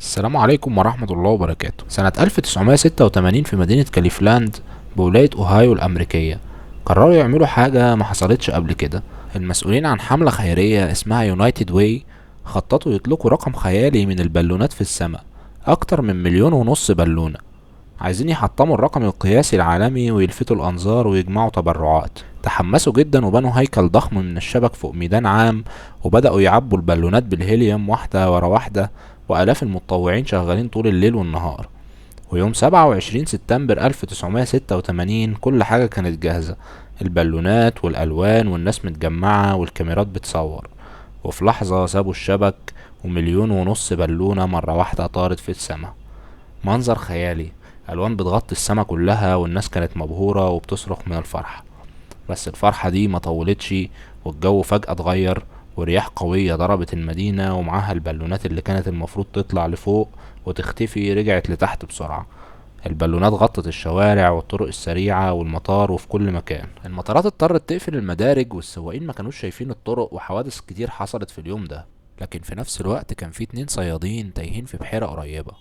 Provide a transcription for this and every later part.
السلام عليكم ورحمة الله وبركاته. سنة 1986 في مدينة كليفلاند بولاية أوهايو الأمريكية قرروا يعملوا حاجة ما حصلتش قبل كده. المسؤولين عن حملة خيرية اسمها United Way خططوا يطلقوا رقم خيالي من البالونات في السماء، أكتر من 1.5 مليون بالونة. عايزين يحطموا الرقم القياسي العالمي ويلفتوا الأنظار ويجمعوا تبرعات. تحمسوا جدا وبنوا هيكل ضخم من الشبك فوق ميدان عام، وبدأوا يعبوا البالونات بالهيليوم واحدة ورا واحدة، وآلاف المتطوعين شغالين طول الليل والنهار. ويوم 27 سبتمبر 1986 كل حاجة كانت جاهزة، البالونات والألوان والناس متجمعة والكاميرات بتصور. وفي لحظة سابوا الشبك و1.5 مليون بالونة مرة واحدة طارت في السماء. منظر خيالي، ألوان بتغطي السما كلها، والناس كانت مبهورة وبتصرخ من الفرحة. بس الفرحة دي ما طولتش، والجو فجأة اتغير، ورياح قوية ضربت المدينة ومعاها البالونات اللي كانت المفروض تطلع لفوق وتختفي رجعت لتحت بسرعة. البالونات غطت الشوارع والطرق السريعة والمطار وفي كل مكان. المطارات اضطرت تقفل المدارج، والسواقين ما كانوش شايفين الطرق، وحوادث كتير حصلت في اليوم ده. لكن في نفس الوقت كان في 2 صيادين تايهين في بحيرة قريبة.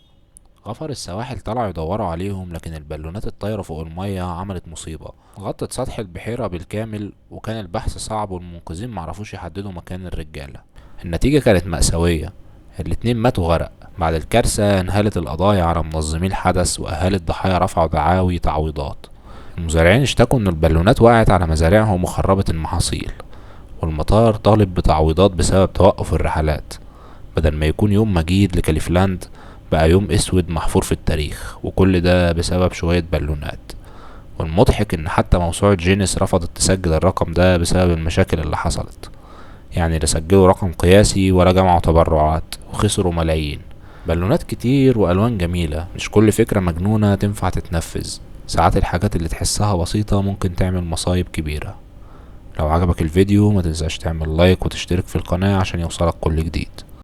غفر السواحل طلعوا يدوروا عليهم، لكن البالونات الطايرة فوق المية عملت مصيبة، غطت سطح البحيرة بالكامل، وكان البحث صعب والمنقذين معرفوش يحددوا مكان الرجالة. النتيجة كانت مأساوية، الاتنين ماتوا غرق. بعد الكارثة انهالت القضايا على منظمي الحدث، وأهالي الضحايا رفعوا دعاوي تعويضات. المزارعين اشتكوا إن البالونات وقعت على مزارعهم وخربت المحاصيل، والمطار طالب بتعويضات بسبب توقف الرحلات. بدل ما يكون يوم مجيد لكليفلاند بقى يوم اسود محفور في التاريخ، وكل ده بسبب شوية بالونات. والمضحك ان حتى موسوعة جينيس رفضت تسجل الرقم ده بسبب المشاكل اللي حصلت. يعني لا سجلوا رقم قياسي ولا جمعوا تبرعات، وخسروا ملايين. بالونات كتير والوان جميلة، مش كل فكرة مجنونة تنفع تتنفذ. ساعات الحاجات اللي تحسها بسيطة ممكن تعمل مصايب كبيرة. لو عجبك الفيديو ما تنساش تعمل لايك وتشترك في القناة عشان يوصلك كل جديد.